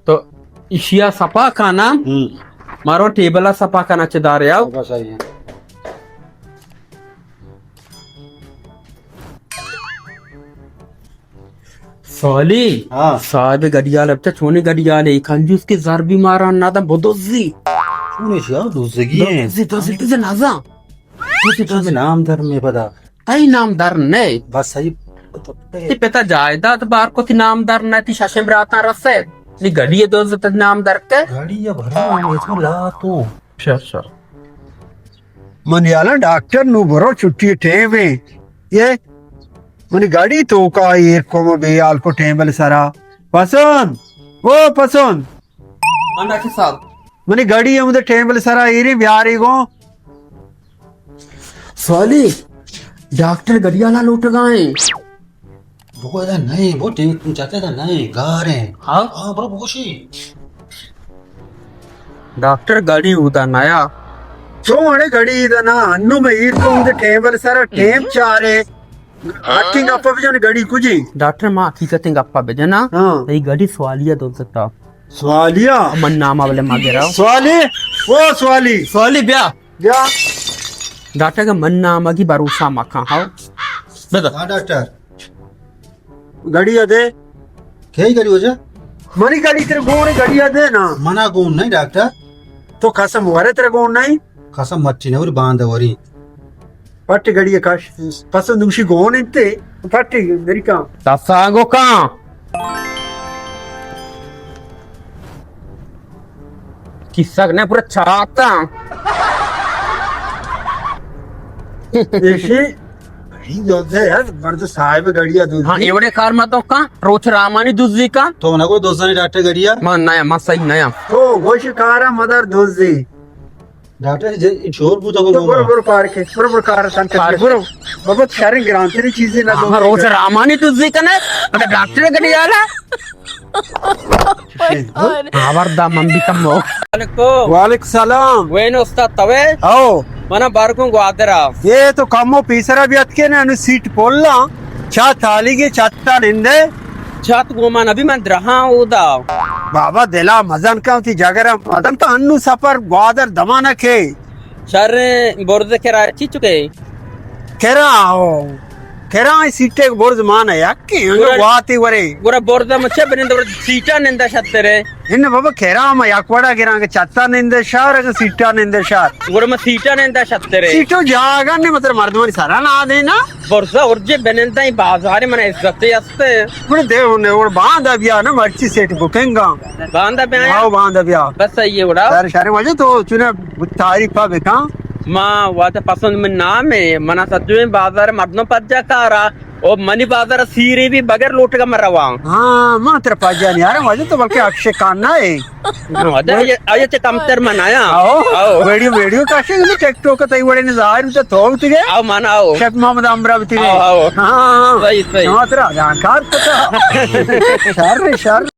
تو ایشیا سپا کانا، ہم۔ مارو ٹیبل سپا کانا چہ دارے آؤ۔ بس آئی ہے۔ سالی، ہاں۔ صاحب گڑیال ابتا چونی گڑیال ہے، کنجوس کے زر بھی مارا نہ دا بدزی۔ چونی شیا دزگی ہے۔ دزی، دزی، دزی نازا۔ دزی، دزی نام در میں پدا۔ تئی نام در نئے۔ بس صحیح۔ تئی پتا جائیداد بار کو تئی نام در نئے، تئی ششیں براتاں رسے۔ نی گڑی دوز تئی نام در کے۔ گڑی یا بھرا، اس میں لا تو۔ شر، شر۔ من یالا ڈاکٹر نو برو چھٹی ٹیم ہے۔ یہ منی گڑی تو کا ایر کو بے حال کو ٹیبل سرا۔ پسند۔ او پسند۔ ہاں ڈاکٹر صاحب۔ منی گڑی ہم دے ٹیبل سرا ایری بیاری گو۔ سوالی، ڈاکٹر گڑی والا لوٹگا ہیں۔ بگو ادا نہیں، وہ ٹیم چاہتے ادا نہیں، گار ہیں۔ ہاں؟ ہاں، برو بگوشی۔ ڈاکٹر گڑی اودا نیا۔ تو اڑے گڑی ادا نا، انو میں ایر کو دے ٹیبل سرا ٹیم چارے۔ حقیں گپا بجن گڑی کجی؟ ڈاکٹر، ما حقیقتیں گپا بجنا۔ ہاں۔ تئی گڑی سوالیہ دوزتا۔ سوالیہ؟ من نام بلے ما گرا۔ سوالی، او سوالی۔ سوالی بیا۔ بیا۔ ڈاکٹر کہ من نام کی بھروسہ مکن، ہاؤ۔ بدا۔ ہاں ڈاکٹر۔ گڑی دے۔ کئی گڑی وجہ؟ منی گڑی تیرے گون گڑی دے نا۔ منا گون نہیں ڈاکٹر۔ تو قسم ورے تیرے گون نہیں؟ قسم مٹی نہ وری، باند وری۔ پٹ گڑی کش۔ پس دوشی گون انتے۔ پٹ گڑی کا۔ تساگو کا۔ کسک نے پورا چاتا۔ ایشی۔ گڑی دوزے یار، مرد صاحب گڑی دوزی۔ ہاں، ایوڑے کار مت کا، روچ رامانی دوزی کا۔ تو نہ کو دوزانی ڈاکٹر گڑی۔ ما نیا، ما صحیح نیا۔ تو گوش کارا مدار دوزی۔ ڈاکٹر جی، چور بوتا کو تو برو، گوما۔ برو پارک، برو، برو کار تن کر۔ پارک برو۔ بابا، شریں گرانتری چیزیں نہ دو۔ ہاں، روچ رامانی دوزی کنے، اگر ڈاکٹر گڑی آلا۔ ہاں، وردا من بھی کمو۔ وعلیکم۔ وعلیکم سلام۔ وین استاد توے؟ او۔ منا بارکوں گوادرا۔ یہ تو کمو پیسرا بھی اتکے نا، انو سیٹ پولا۔ چا تالیگی چتا نندے۔ چت گوما نبی من درہاں اودا۔ بابا دلا مزن کن، تی جگرا مزن کن، انو سفر گوادر دمانا کے۔ شر برز کرا چی چکے؟ کرا او۔ کرا سیٹے برز مانا یکی، گڑا گواتی ورے۔ گڑا برز مچے بنند، سیٹا نندا شترے۔ ان بابا کرا ما یک وڑا گران کہ چتا نندے شار، اگر سیٹا نندے شار۔ گڑا ما سیٹا نندا شترے۔ سیٹو جاگا نے مطلب مردمانی سرا نہ دینا۔ برزا ارجے بنندائی بازار من عزت است۔ گڑا دے انہیں، گڑا باندا بیا نا، مرچی سیٹ بکنگا۔ باندا بیا۔ ہاں، باندا بیا۔ بس صحیح ہے گڑا۔ سر شر وجہ تو چنے تعریف پا بکن۔ ما واجہ پسند من نام ہے، منا سجویں بازار مردم پجا کارا۔ او منی بازار سیری بھی بغیر لوٹگا من رواں۔ ہاں، ما تر پجا نہیں، ارے واجہ تو بلکہ اکشے کان نہ ہے۔ آیا چہ کمتر من آیا۔ آؤ۔ آؤ۔ ویڈیو، ویڈیو کاشے گندے ٹک ٹاک تئی وڑے نے ظاہر تو تو تیگے۔ آؤ من آؤ۔ شیخ محمد امرا بتیگے۔ آؤ، آؤ۔ ہاں، ہاں۔ صحیح، صحیح۔ ہاں، ترا جانکار تو۔ شر، شر۔